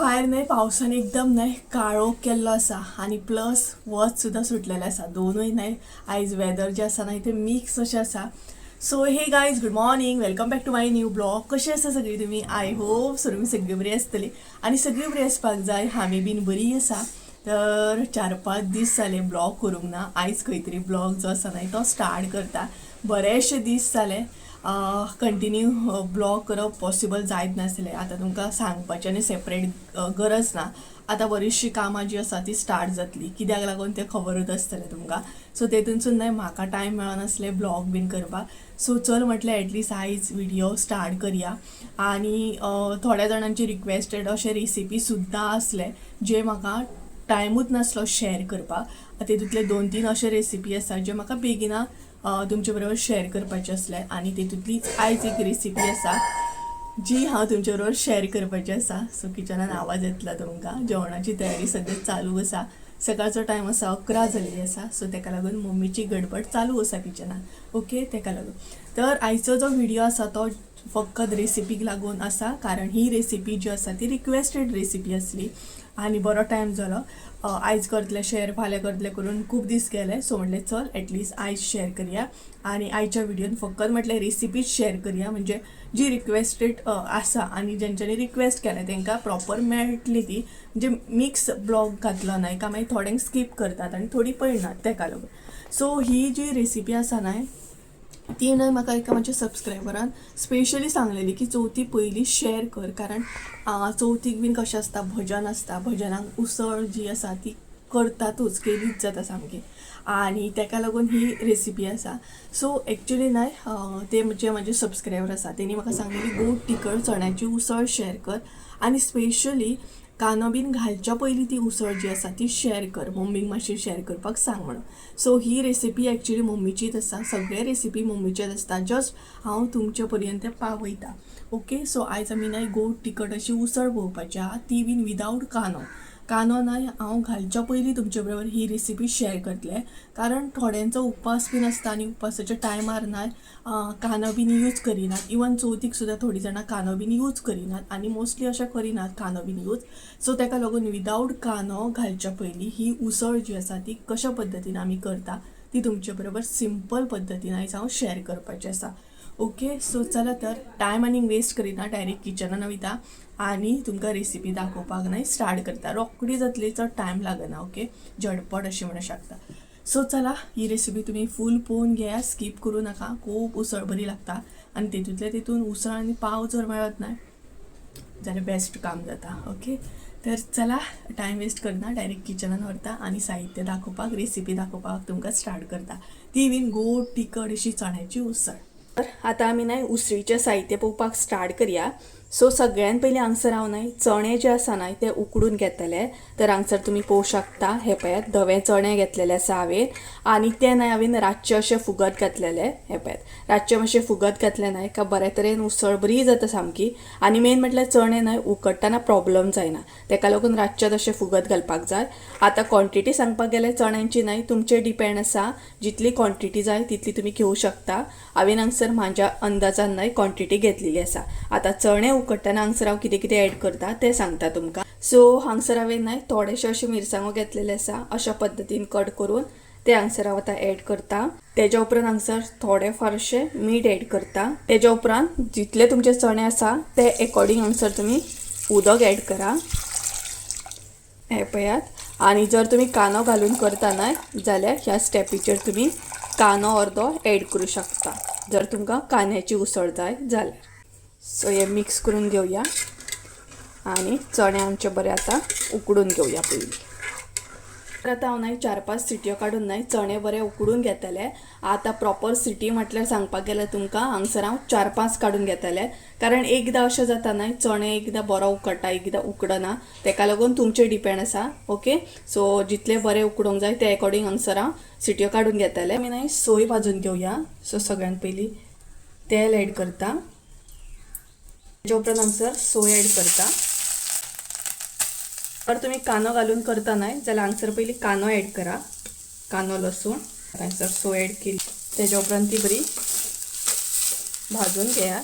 भायर न्हय पावसान एकदम न्हय काळोख केल्लो आसा आनी प्लस वत सुद्दां सुटलेलें आसा. दोनूय न्हय आयज वेदर जें आसा न्हय तें मिक्स अशें आसा. So hey guys, good morning, welcome back to my new blog. कशें आसा सगळीं तुमी? I hope so तुमी सगळीं बरी आसतली आनी सगळीं बरी आसपाक जाय. आमी बीन बरी आसा. तर 4-5 दीस जाले ब्लॉग करूंक ना. आयज खंय तरी ब्लॉग जो आसा न्हय तो स्टार्ट करता. बरेचशे दीस जाले कंटिन्यू ब्लॉग करप पॉसिबल जायत नासलें. आतां तुमकां सांगपाचें आनी सेपरेट गरज ना. आतां बरीचशीं कामां जीं आसा ती स्टार्ट जातली, कित्याक लागून तें खबरूच आसतलें तुमकां. सो तेतूनसून न्हय म्हाका टायम मेळनासलें ब्लॉग बीन करपाक. सो चल म्हटलें एटलिस्ट आयज व्हिडियो स्टार्ट करया. आनी थोड्या जाणांची रिक्वेस्टेड अशे रेसिपी सुद्दां आसले जे म्हाका टायमूच नासलो शेअर करपाक. तेतूंतले 2-3 अशे रेसिपी आसा जे म्हाका बेगिना तुमचे बरोबर शेअर करपाचे आसले आनी तेतूंतलीच आयज एक रेसिपी आसा जी हांव तुमचे बरोबर शेअर करपाची आसा. सो किचनान आवाज येतलो तुमकां. जेवणाची तयारी सद्या चालू आसा. सकाळचो टायम आसा, 11 जाल्ली आसा. सो तेका लागून मम्मीची गडबड चालू आसा किचनान. ओके, तेका लागून तर आयचो जो व्हिडियो आसा तो फकत रेसिपीक लागून आसा, कारण ही रेसिपी जी आसा ती रिक्वेस्टेड रेसिपी आसली आनी बरो टायम जालो. आयज करतले शेअर, फाल्यां करतले करून खूब दीस गेले. सो म्हटलें चल एटलिस्ट आयज शेअर करया आनी आयच्या व्हिडियोन फकत म्हटलें रेसिपीच शेअर करया, म्हणजे जी रिक्वेस्टेड आसा आनी जेंच्यांनी रिक्वेस्ट केलें तांकां प्रॉपर मेळटली ती. म्हणजे मिक्स ब्लॉग घातलो न्हय काय मागीर थोड्यांक स्कीप करतात आनी थोडीं पळयनात, तेका लागून. सो ही जी रेसिपी आसा न्हय ती न्हय म्हाका एका म्हज्या सबस्क्रायबरान स्पेशली सांगलेली की चवथी पयली शेअर कर, कारण चवथीक बीन कशें आसता, भजन आसता, भजनाक उसळ जी आसा ती करतातूच, केलीच जाता सामकी आनी तेका लागून ही रेसिपी आसा. सो एक्चुली न्हय ते जे म्हजे सबस्क्रायबर आसा तेणी म्हाका सांगलेली गोड तिखट चण्याची उसळ शेअर कर आनी स्पेशली कांदो बीन घालच्या पयलीं ती उसळ जी आसा ती शेअर कर, मम्मीक मातशी शेअर करपाक सांग म्हणून. सो ही रेसिपी एक्चुली मम्मीचीच आसा. सगळे रेसिपी मम्मीचेच आसता, जस्ट हांव तुमचे पर्यंत पावयता. ओके, सो आयज आमी न्हय गोड तिखट अशी उसळ पळोवपाची आहा, ती बीन विदावट कांदो. कांदो न्हय हांव घालच्या पयलीं तुमचे बरोबर ही रेसिपी शेअर करतलें, कारण थोड्यांचो उपास बीन आसता आनी उपासाच्या टायमार न्हय कांदो बीन यूज करिनात. इवन चवथीक सुद्दां थोडीं जाणां कांदो बीन यूज करिनात आनी मोस्टली अशें करिनात कांदो बीन यूज. सो तेका लागून विदावट कांदो घालच्या पयलीं ही उसळ जी आसा ती कशा पद्दतीन आमी करता ती तुमचे बरोबर सिंपल पद्दतीन आयज हांव शेअर करपाचें आसा. ओके, सो चला तर टायम आनीक वेस्ट करिना, डायरेक्ट किचनान वयता आनी तुमकां रेसिपी दाखोवपाक न्हय स्टार्ट करता. रोखडी जातली, चड टायम लागना. ओके, झटपट अशें म्हणूंक शकता. सो चला ही रेसिपी तुमी फूल पळोवन घेया, स्कीप करूं नाका. खूब उसळ बरी लागता आनी तेतूंतले तेतून उसळ आनी पाव जर मेळत न्हय जाल्यार बेस्ट काम जाता. ओके, तर चला टायम वेस्ट करना, डायरेक्ट किचनान व्हरता आनी साहित्य दाखोवपाक, रेसिपी दाखोवपाक तुमकां स्टार्ट करता, ती बीन गोड तिखट अशी चण्याची उसळ. तर आतां आमी न्हय उसळीचें साहित्य पळोवपाक स्टार्ट करया. सो सगळ्यान पयलीं हांगसर हांव न्हय चणे जे आसा न्हय ते उकडून घेतले. तर हांगसर तुमी पळोवंक शकता, हे पळयात धवे चणे घेतलेले आसा हांवें आनी ते न्हय हांवें रातचे अशे फुगत घातलेले. हे पळयात, रातचे मातशे फुगत घातले न्हय काय बरे तरेन उसळ बरी जाता सामकी. आनी मेन म्हटल्यार चणे न्हय उकडटना प्रॉब्लम जायना, तेका लागून रातचे तशें फुगत घालपाक जाय. आतां क्वॉन्टिटी सांगपाक गेल्यार चण्यांची न्हय तुमचेर डिपेंड आसा, जितली क्वॉन्टिटी जाय तितली तुमी घेवंक शकता. हांवें हांगसर म्हाज्या अंदाजान न्हय क्वॉन्टिटी घेतलेली आसा. आतां चणे उकडटना हांगसर हांव कितें कितें एड करता तें सांगता तुमकां. सो हांगसर हांवें न्हय थोडेशे अशे मिरसांगो घेतलेले आसा, अशा पद्दतीन कट करून ते हांगसर हांव आतां एड करता. तेज्या उपरांत हांगसर थोडे फारशे मीठ एड करता. तेज्या उपरांत जितले तुमचे चणे आसा ते एकॉर्डिंग हांगसर तुमी उदक एड करा. हे पळयात, आनी जर तुमी कांदो घालून करता न्हय जाल्यार ह्या स्टेपीचेर तुमी कांदो अर्दो एड करूं शकता, जर तुमकां कांद्याची उसळ जाय जाल्यार. सो हे मिक्स करून घेवया आनी चणे आमचे बरे आतां उकडून घेवया पयलीं. तर आतां हांव न्हय 4-5 सिटयो काडून न्हय चणे बरे उकडून घेतले. आतां प्रॉपर सिटी म्हटल्यार सांगपाक गेल्यार तुमकां हांगसर हांव 4-5 काडून घेतले, कारण एकदां अशें जाता न्हय चणे एकदां बरो उकडटा एकदां उकडना, तेका लागून तुमचेर डिपेंड आसा. ओके, सो जितले बरे उकडूंक जाय ते एकॉर्डिंग हांगसर हांव सिटयो काडून घेतले. आमी न्हय सोय भाजून घेवया. सो सगळ्यान पयलीं तेल एड करता, तेच्या उपरांत हांगसर सोय एड करता. जर तुमी कांदो घालून करता न्हय जाल्यार हांगसर पयलीं कांदो एड करा, कांदो लसूण. हांगसर सोय एड केली, तेच्या उपरांत ती बरी भाजून घेयात.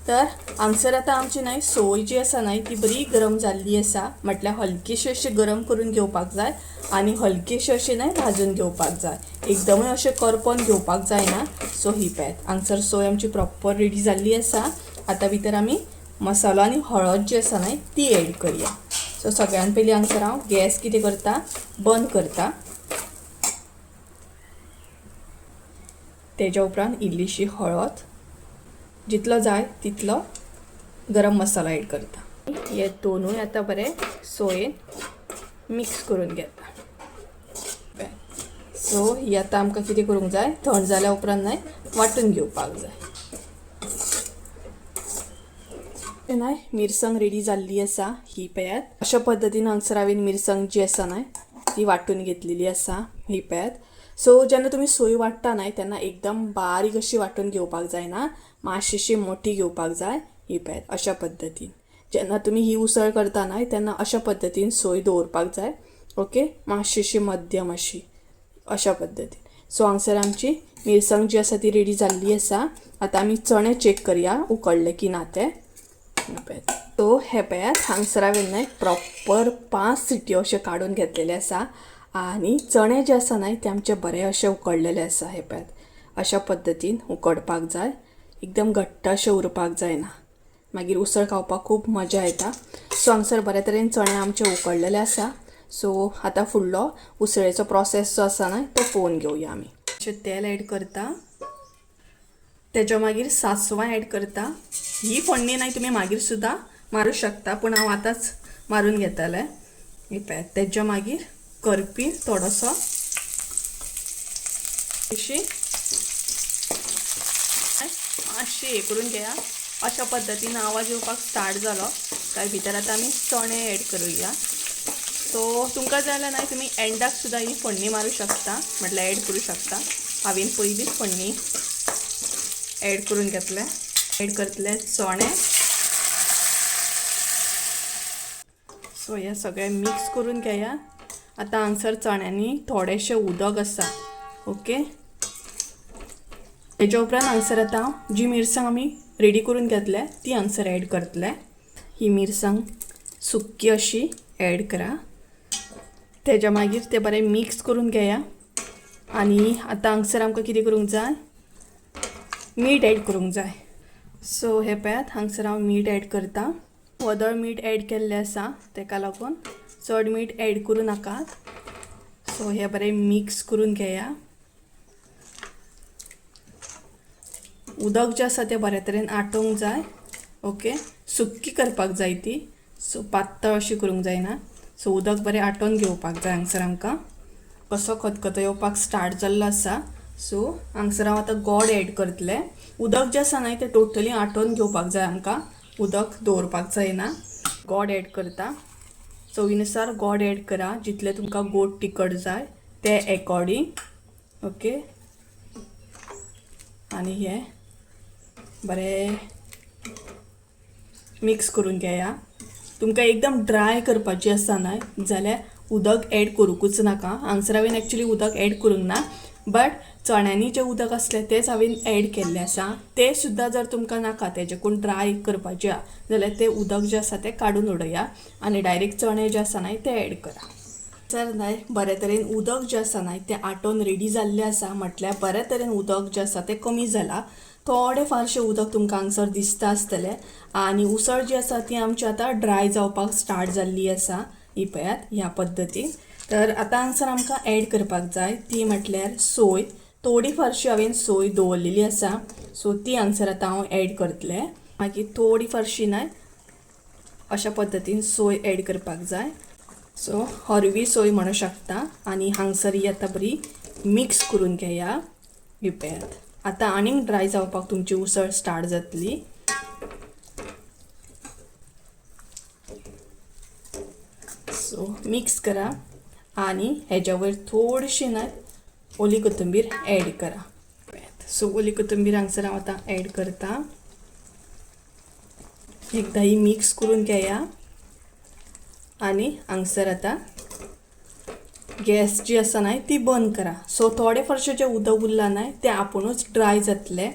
तर हांगसर आतां आमची न्हय सोय जी आसा न्हय ती बरी गरम जाल्ली आसा. म्हटल्यार हलकीशी अशी गरम करून घेवपाक जाय आनी हलकीशी अशी न्हय भाजून घेवपाक जाय. एकदमय अशें करपोन घेवपाक जायना. सो ही पळयात हांगसर सोय आमची प्रॉपर रेडी जाल्ली आसा. आतां भितर आमी मसालो आनी हळद जी आसा न्हय ती एड करया. सो सगळ्यान पयलीं हांगसर हांव गॅस कितें करता, बंद करता. तेज्या उपरांत इल्लीशी हळद, जितलो जाय तितलो गरम मसालो एड करता. हे दोनूय आतां बरें सोयेन मिक्स करून घेता. सो ही आतां आमकां कितें करूंक जाय, थंड जाल्या उपरांत न्हय वांटून घेवपाक जाय. न्हय मिरसांग रेडी जाल्ली आसा. ही पळयात अशा पद्दतीन हांगसर हांवें मिरसांग जी आसा न्हय ती वांटून घेतलेली आसा. ही पळयात. सो जेन्ना तुमी सोय वांट्टा न्हय तेन्ना एकदम बारीक अशी वांटून घेवपाक जायना, मातशी मोठी घेवपाक जाय. ही पळयात अशा पद्दतीन जेन्ना तुमी ही उसळ करता न्हय तेन्ना अशा पद्दतीन सोय दवरपाक जाय. ओके, मातशी मध्यम अशी अशा पद्दतीन. सो हांगसर आमची मिरसांग जी आसा ती रेडी जाल्ली आसा. आतां आमी चणे चॅक करया उकडले की ना ते. सो हे पळयात हांगसर हांवें न्हय प्रॉपर 5 सिटयो अशे काडून घेतलेले आसा आनी चणे जे आसा न्हय ते आमचे बरे अशे उकडलेले आसा. हे पळयात अशा पद्दतीन उकडपाक जाय, एकदम घट्ट अशें उरपाक जायना, मागीर उसळ खावपाक खूब मजा येता. सो हांगसर बरे तरेन चणे आमचे उकडलेले आसा. सो आतां फुडलो उसळेचो प्रोसेस जो आसा न्हय तो पळोवन घेवया आमी. अशें तेल एड करता, तेच्या मागीर सासवां एड करता. ही फोडणी न्हय तुमी मागीर सुद्दां मारूं शकता, पूण हांव आतांच मारून घेतलें. हे पळयात तेच्या मागीर करपी थोडोसो अशी मातशी हें करून घेया. अशा पद्दतीन आवाज येवपाक स्टार्ट जालो काय भितर आतां आमी चणे एड करुया. सो तुमकां जाय जाल्यार न्हय तुमी एंडाक सुद्दां ही फोडणी मारूं शकता, म्हटल्यार एड करूं शकता. हांवें पयलींच फोडणी एड करून घेतलें. एड करतले चणे. सो हे सगळें मिक्स करून घेया. आतां हांगसर चण्यांनी थोडेशें उदक आसा. ओके, तेज्या उपरांत हांगसर आतां जी मिरसांग आमी रेडी करून घेतले ती हांगसर एड करतले. ही मिरसांग सुकी अशी एड करा. तेज्या मागीर ते बरें मिक्स करून घेया. आनी आतां हांगसर आमकां कितें करूंक जाय, मीठ एड करूंक जाय. सो हे पळयात हांगसर हांव मीठ एड करता. वदळ मीठ एड केल्लें आसा तेका लागून चड मीठ एड करूं नाकात. सो हे बरें मिक्स करून घेया. उदक जें आसा तें बरे तरेन आटोवंक जाय. ओके, सुकी करपाक जाय ती, सो पातळ अशी करूंक जायना. सो उदक बरें आटोवन घेवपाक जाय. हांगसर आमकां कसो खतखतो येवपाक स्टार्ट जाल्लो आसा. सो हांगसर हांव आतां गोड एड करतलें. उदक जें आसा न्हय तें टोटली आटोवन घेवपाक जाय आमकां, उदक दवरपाक जायना. गोड एड करता, चवीनुसार गोड एड करा, जितलें तुमकां गोड तिखट जाय ते एकॉर्डिंग. ओके, आनी हे बरें मिक्स करून घेया. तुमकां एकदम ड्राय करपाची आसा न्हय जाल्यार उदक एड करूंकूच नाका. हांगसर हांवें एक्चुली उदक एड करूंक ना, बट चण्यांनी जें उदक आसलें तेंच हांवें एड केल्लें आसा. तें सुद्दां जर तुमकां नाका तेजेकून ड्राय करपाचें आसा जाल्यार तें उदक जें आसा तें काडून उडया आनी डायरेक्ट चणे जे आसा न्हय ते एड करा. सर न्हय बरे तरेन उदक जें आसा न्हय तें आटोवन रेडी जाल्लें आसा, म्हटल्यार बरे तरेन उदक जें आसा तें कमी जालां. थोडें फारशें उदक तुमकां हांगसर दिसता आसतलें. आनी उसळ जी आसा ती आमची आतां ड्राय जावपाक स्टार्ट जाल्ली आसा. ही पळयात ह्या पद्दतीन. तर आतां हांगसर आमकां एड करपाक जाय ती म्हटल्यार सोय. थोडी फारशी हांवें सोय दवरलेली आसा, सो ती हांगसर आतां हांव एड करतलें. मागीर थोडी फारशी न्हय अशा पद्दतीन सोय एड करपाक जाय. सो हरवी सोय म्हणू शकता. आनी हांगसर ही आतां बरी मिक्स करून घेया. ही पळयात आतां आनीक ड्राय जावपाक तुमची उसळ स्टार्ट जातली. सो मिक्स करा आनी हेज्या वयर थोडीशी न्हय ओली कोथंबीर एड करा. सो ओली कोथंबीर हांगसर हांव आतां एड करता. एकदां ही मिक्स करून घेया. आनी हांगसर आतां गॅस जी आसा न्हय ती बंद करा. सो थोडे फारशें जें उदक उरलां न्हय तें आपुणूच ड्राय जातलें.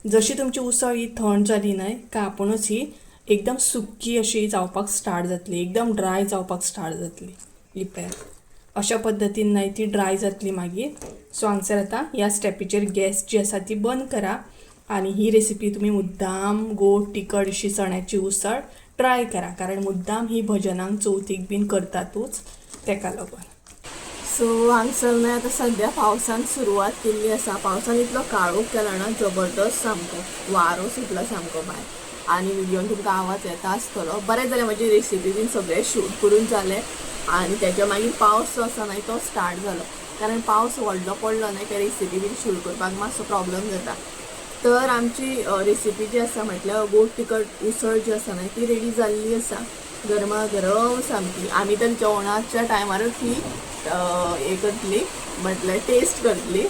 जशी तुमची उसळ ही थंड जाली न्हय काय आपुणूच ही एकदम सुकी अशी जावपाक स्टार्ट जातली, एकदम ड्राय जावपाक स्टार्ट जातली. ही पळयात अशा पद्दतीन न्हय ती ड्राय जातली मागीर. सो हांगसर आतां ह्या स्टेपीचेर गॅस जी आसा ती बंद करा आनी ही रेसिपी तुमी मुद्दाम गोड तिखट अशी चण्याची उसळ ट्राय करा, कारण मुद्दाम ही भजनांक चवथीक बीन करतातूच तेका लागून. सो हांगसर न्हय आतां सद्या पावसान सुरवात केल्ली आसा. पावसान इतलो काळोख केला ना जबरदस्त, सामको वारो सुटला सामको भायर आनी व्हिडियोन तुमकां आवाज येता आसतलो. बरें जालें म्हजी रेसिपी बीन सगळें शूट करून जालें आनी तेच्या मागीर पावस जो आसा न्हय तो स्टार्ट जालो, कारण पावस व्हडलो पडलो न्हय काय रेसिपी बीन शूट करपाक मातसो प्रॉब्लम जाता. तर आमची रेसिपी जी आसा म्हटल्यार गोड तिखट उसळ जी आसा न्हय ती रेडी जाल्ली आसा, गरमा गरम सामकी. आमी तर जेवणाच्या टायमारूच ही हें करतली, म्हटल्यार टेस्ट करतली.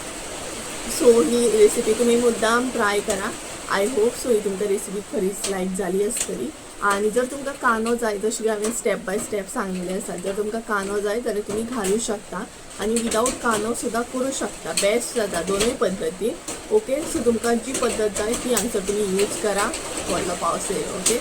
सो ही रेसिपी तुमी मुद्दाम ट्राय करा. I hope so ही तुमकां रेसिपी खरीच लायक जाली आसतली. आनी जर तुमकां कांदो जाय, जशें की हांवें स्टेप बाय स्टेप सांगिल्लें आसा, जर तुमकां कांदो जाय जाल्यार तुमी घालूं शकता आनी विदावट कांदो सुद्दां करूं शकता. बेस्ट जाता दोनूय पद्दती. ओके, सो तुमकां जी पद्दत जाय ती हांगसर तुमी यूज करा. व्हडलो पावस येयलो. ओके,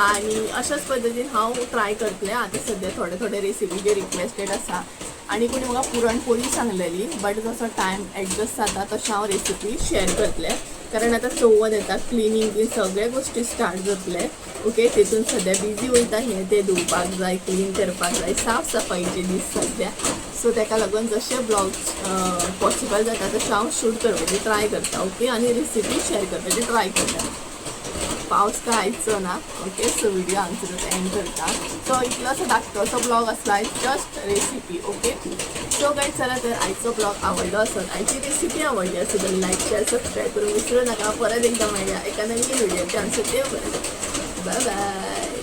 आनी अशाच पद्दतीन हांव ट्राय करतलें. आतां सद्या थोडे थोडे रेसिपी जे रिक्वेस्टेड आसा आनी कोणी म्हाका पुरणपोळी सांगलेली, बट जसो टायम एडजस्ट जाता तशें हांव रेसिपी शेअर करतलें, कारण आतां चवथ येता, क्लिनींग बीन सगळे गोश्टी स्टार्ट जातले. ओके, तेतून सद्या बिजी वयता, हें तें धुवपाक जाय, क्लीन करपाक जाय, साफ सफाईचे दीस सद्या. सो तेका लागून जशे ब्लॉग पॉसिबल जाता तशें हांव शूट करपाची ट्राय करता. ओके, आनी रेसिपी शेअर करपाची ट्राय करता. पावस काय आयचो ना. ओके, सो व्हिडिओ हांगसरूच एंड करता. सो इतलोसो धाकटोसो ब्लॉग आसला, just recipe. Okay, so guys चला तर आयचो ब्लॉग आवडलो आसत, आयची रेसिपी आवडली आसत जाल्यार लायक शेअर सबस्क्रायब करूंक विसरू नाका. परत एकदा मेळया एका नवीन व्हिडिओ. आमचो देव बरें, बाय बाय.